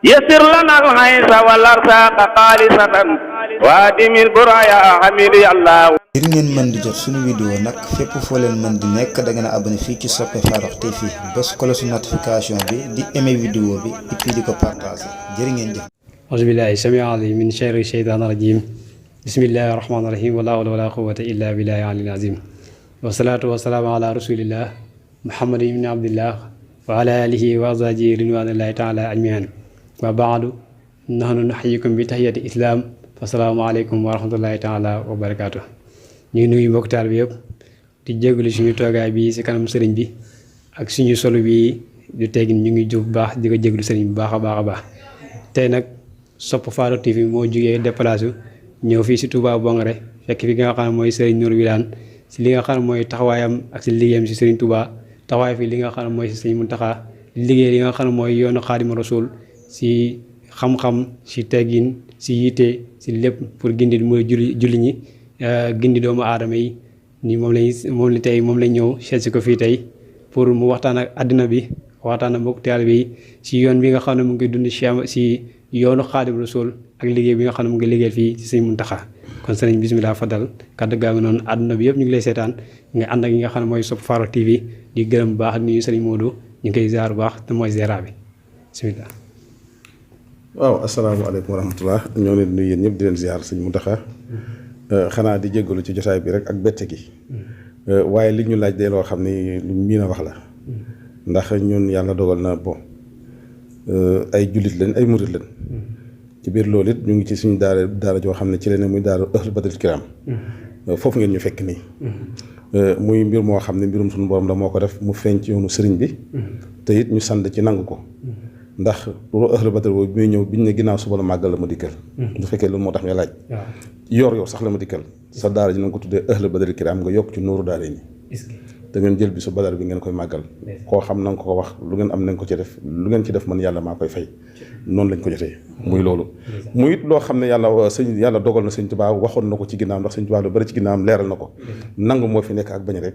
يسر لنا العيش والأرزاق خالصة وادم البرايا حميد الله. ngir ngeen mën di jot suñu vidéo nag fépp foo leen mën di nekk da ngeen a abonné fii ci Sope Farokh TV bés cloche notification bi di aimer vidéo bi et puis di ko partager jërë ngeen jëf. auzu billaahi samii'il aliim min sharri shaytaani rajiim bismillaahi rahmaani rahiim wa laa hawla wa laa quwwata illaa billaahi al-aliyyil aziim wa salaatu wa salaamu ala rasuulillah muhammad ibn abdillah wa ala aalihi wa azwaajihi ridwaanullaahi taala ajma'iin wa baadu nahnu nuhayyikum bi tahiyyati islaam fa salaamu aleykum wa rahmatullaahi taala wa barakaatu. ñu ngi nuyu mbokk taal bi yëpp di jégalu suñu toogaay bi si kanam sëriñ bi ak suñu solo bi du teggin ñu ngi jóg bu baax di ko jégalu sëriñ bu baax a baax a baax. tey nag Sope Farokh TV moo jugee déplacé ñëw fii si Touba Bongore fekk fi nga xam ne mooy sëriñ Nour Wilane si li nga xam ne mooy taxawaayam ak si liggéeyam si sëriñ Touba taxawaay fii li nga xam ne mooy si sëriñ Mountakha liggéey li nga xam ne mooy yoonu Xaadimu Rasuul si xam-xam si teggin si yitte si lépp pour gindi mooy julli ñi gindi doomu aadama yi ni moom lañ ñëw seet si ko fii tey pour mu waxtaan ak àddina bi waxtaan ak mbokk taalibe yi si yoon bi nga xam ne mu ngi dund si yoonu Xaadimu Rasuul ak liggéey bi nga xam ne mu ngi liggéey fii si sëñ Mountakha kon sëriñ bisimilah fadal kàddu gaa ngi noonu àdduna bi yëpp ñu ngi lay seetaan nga ànd ak yi nga xam ne mooy Sope Farokh TV di gërëm bu baax di nuyu sëriñ Modou ñu ngi koy ziar bu baax te mooy zera bi bisimilah. waaw asalaamaaleykum wa rahmatulah ñoo ngi leen di nuyu yéen ñëpp di leen ziar sëñ Mountakha xanaa di jéggalu ci jotaay bi rek ak bette gi waaye li ñu laaj de loo xam ni lu miin a wax la ndax ñun yàlla dogal na bon ay jullit lañ ay murit lañ ci biir loolu it ñu ngi ci suñu daara joo xam ne ci la ne muy daara Ahlu Badril Kiram foofu ngeen ñu fekk nii muy mbir moo xam ne mbirum suñu borom la moo ko def mu feeñ ci yoonu sëriñ bi te it ñu sant ci nangu ko ndax loolu Ahlu Badr boobu bi muy ñëw biñ ne ginnaaw suba la màggal la ma dikkal bu fekkee loolu moo tax nga laaj yor sax la ma dikkal sa daara ji na nga ko tuddee Ahlu Badril Kiram nga yokk ci Nuuru Daarayni da ngeen jël bi su badar bi ngeen koy màggal koo xam na nga ko wax lu ngeen am na nga ko ci def lu ngeen ci def man yàlla maa koy fay noonu lañ ko jotee muy loolu muy it loo xam ne yàlla dogal na sëñ Tuubaa waxoon na ko ci ginnaaw ndax sëñ Tuubaa lu bari ci ginnaawam leeral na ko nangu moo fi nekk ak bañ rek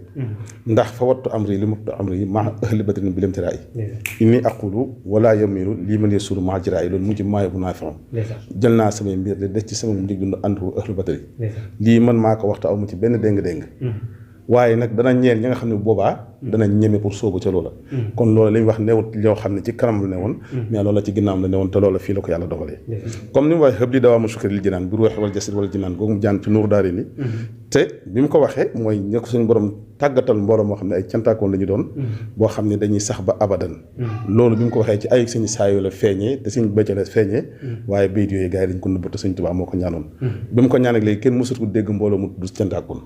ndax fa wattu amri li muttu amri ma ahli badrin bi lam tiraay inni aqulu wala yamilu lii man yesuru ma jiraay loolu mujj maayo bu naa fexam jël naa samay mbir de des ci sama mu dig dund ànd ko ahlu badri lii man maa ko waxta aw mu ci benn déng-déng waaye nag dana ñeel ñi nga xam ne boobaa dana ñeme pour soobu ca loola kon loola li ñu wax newut loo xam ne ci kanam la newoon mais loola ci ginnaam la newoon te loola fii la ko yàlla dogalee comme ni mu waxee xëb li dawaa ma sukkari li jinaan bi ruux wal jasad wal jinaan googu mu jaan ci Nuuru Daarayni te bi mu ko waxee mooy ñe ko suñu borom tàggatal mbooloo moo xam ne ay cantaakoon la ñu doon boo xam ne dañuy sax ba abadan loolu bi mu ko waxee ci ay sëñ saayo la feeñee te sëñ bëcc la feeñee waaye bayit yooyu gars yi dañ ko nëbb te sëñ Tuubaa moo ko ñaanoon bi mu ko ñaan ak léegi kenn mësut ko dégg mbooloo mu tudd cantaakoon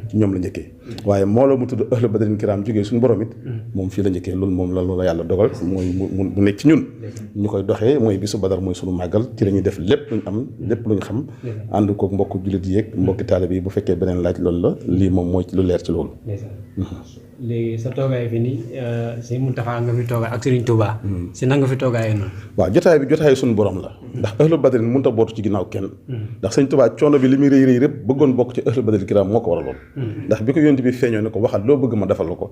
ci ñoom la njëkkee waaye mbooloo mu tudd Ahlu Badrin Kiram jógee suñu borom it moom fii la njëkkee loolu moom la loolu yàlla dogal mooy mu nekk ci ñun ñu koy doxee mooy bisu Badar mooy suñu màggal ci la ñuy def lépp luñ am lépp luñ xam ànd kook mbokku jullit yi yeeg mbokki taalibe yi bu fekkee beneen laaj loolu la lii moom mooy lu leer ci loolu léegi sa toogaay fi ni si Mountakha nga fi toogaay ak Serigne Touba si na nga fi toogaayee noonu waaw jotaay bi jotaay suñu borom la ndax Ahlu Badrin mënut a bootu ci ginnaaw kenn ndax Sëñ Touba coono bi li muy rëy rëy rëpp bëggoon bokk ci Ahlu Badril Kiram moo ko waraloon ndax bi ko yonent bi feeñoo ne ko waxal loo bëgg ma defal la ko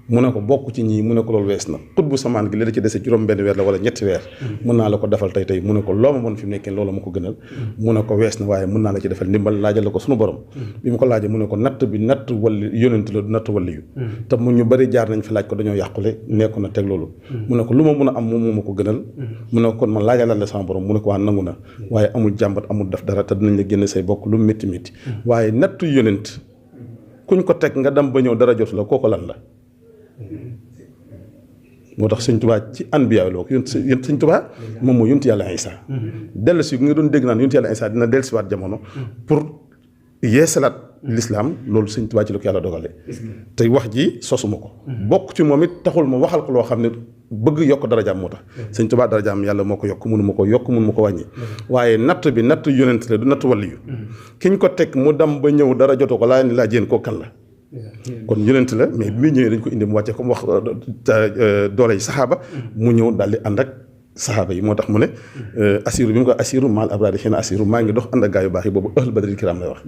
mu ne ko bokk ci ñii mu ne ko loolu wees na xut bu samaan gi li la ci dese juróom benn weer la wala ñetti weer mën naa la ko defal tey mu ne ko loo ma mën fi mu nekkee loolu ma ko gënal mu ne ko wees na waaye mën naa la ci defal ndimbal laajal la ko suñu borom bi mu ko laajee mu ne ko natt bi natt walli yonent la du natt walli yu te mu ñu bari jaar nañ fi laaj ko dañoo yàqule nekku na teg loolu mu ne ko lu ma mun a am moom moo ma ko gënal mu ne ko kon man laajalal la sama borom mu ne ko waa nangu na waaye amul jàmbat amul def dara te dinañ la génn say bokk lu métti métti waaye nattu yonent kuñ ko teg nga dem ba ñëw dara jotu la kooku lan la moo tax sëñ Tuubaa ci anbiya loo ko sëñ Tuubaa moom mooy yonent yàlla Isaa dellu si nga doon dégg naan yonent yàlla Isaa dina dellusiwaat jamono pour yeesalaat lislaam loolu sëñ Tuubaa ci la ko yàlla dogale te wax ji sosuma ko bokk ci moom it taxul ma waxal ko loo xam ne bëgg yokk darajaam moo tax sëñ Tuubaa darajaam yàlla moo ko yokk mënu ma ko yokk mënu ma ko wàññi waaye natt bi natt yonent la du natt waliyu kiñ ko teg mu dem ba ñëw dara joto ko laa ni laa jéen koo kan la kon yonent la mais bi muy ñëwee dañ ko indi mu wàcce comme wax doole yi saxaaba mu ñëw daal di ànd ak saxaaba yi moo tax mu ne assiru bi mu ko assiru maal abraari xëy na assiru maa ngi dox ànd ak gaa yu baax yi boobu ahlu badril kiram lay wax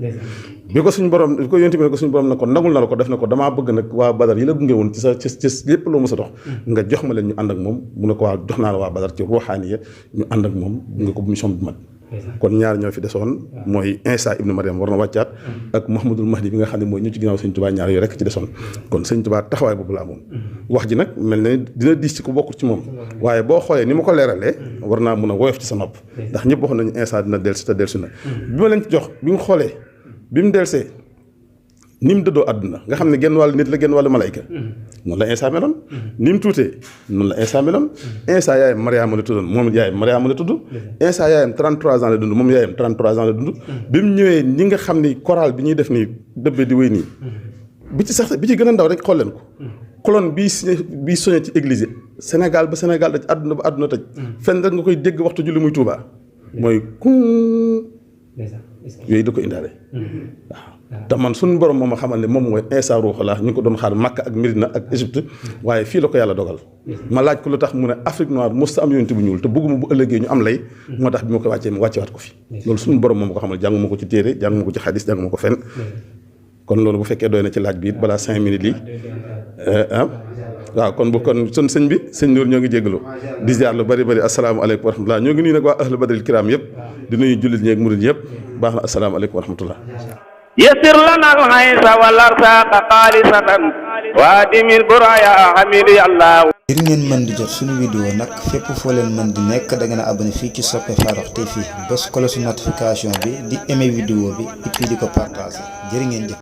bi ko suñu borom bi ko yonent bi ne ko suñu borom ne ko nangul na la ko def na ko damaa bëgg nag waa badar yi la gunge woon ci sa ci lépp loo mës a dox nga jox ma leen ñu ànd ak moom mu ne ko waa jox naa la waa badar ci ruuxaaniya ñu ànd ak moom nga ko mission bu mat kon ñaar ñoo fi desoon mooy Isa ibnu Mariam war na wàccaat ak Muhammadul Mahdi bi nga xam ne mooy ñu ci ginnaaw sëñ Tuubaa ñaar yooyu rek ci desoon kon sëñ Tuubaa taxawaay boobu la amoon wax ji nag mel na dina diis ci ko bokkut ci moom waaye boo xoolee ni ma ko leeralee war naa mun a woyof ci sa nopp ndax ñëpp waxoon nañu Isa dina delsi te delsi na bi ma leen ci jox bi mu xoolee bi mu delsee ni mu dëddoo àdduna nga xam ne genn wàllu nit la genn wàllu malayka noonu la Isa meloon ni mu tuutee noonu la Isa meloon Isa yaayam Mariama la tuddoon moom yaayam Mariama la tudd Isa yaayam 33 ans la dund moom yaayam 33 ans la dund bi mu ñëwee ñi nga xam ni chorale bi ñuy def nii dëbbee di wéy nii bi ci sax bi ci gën a ndaw rek xool leen ko colonne bii soñé ci église Sénégal ba Sénégal daj àdduna ba àdduna tëj fenn rek nga koy dégg waxtu julli muy Touba mooy yooyu da ko indaale waaw te man suñu borom moom a xamal ne moom mooy Isa ruuxullah ñu ngi ko doon xaar Makka ak Medina ak Égypte waaye fii la ko yàlla dogal ma laaj ko lu tax mu ne Afrique noire mos am yonent bu ñuul te bëgguma bu ëllëgee ñu am lay moo tax bi ma ko wàccee mu wàccewaat ko fi loolu suñu borom moom ko xamal jànguma ko ci téere jànguma ko ci xadis jànguma ko fenn kon loolu bu fekkee doy na ci laaj bi it balaa 5 minutes yi waaw kon bu kon sun sëñ bi sëñ Nour ñoo ngi jégalu di ziar lu bari asalaamaaleykum wa rahmatullah ñoo ngi nuyu nag waa ahlu badril kiram yëpp di nuyu jullit ñeeg murid yëpp baax na asalaamaaleykum wa rahmatullah يسر لنا الحيث والأرزاق خالصة وادم البرايا حميد الله ngir ngeen mën di jot suñu vidéo nag fépp foo leen mën di nekk da ngeen a abonné fii ci Sope Farokh TV bés cloche notification bi di aimer vidéo bi et puis di ko partager jërë ngeen jëf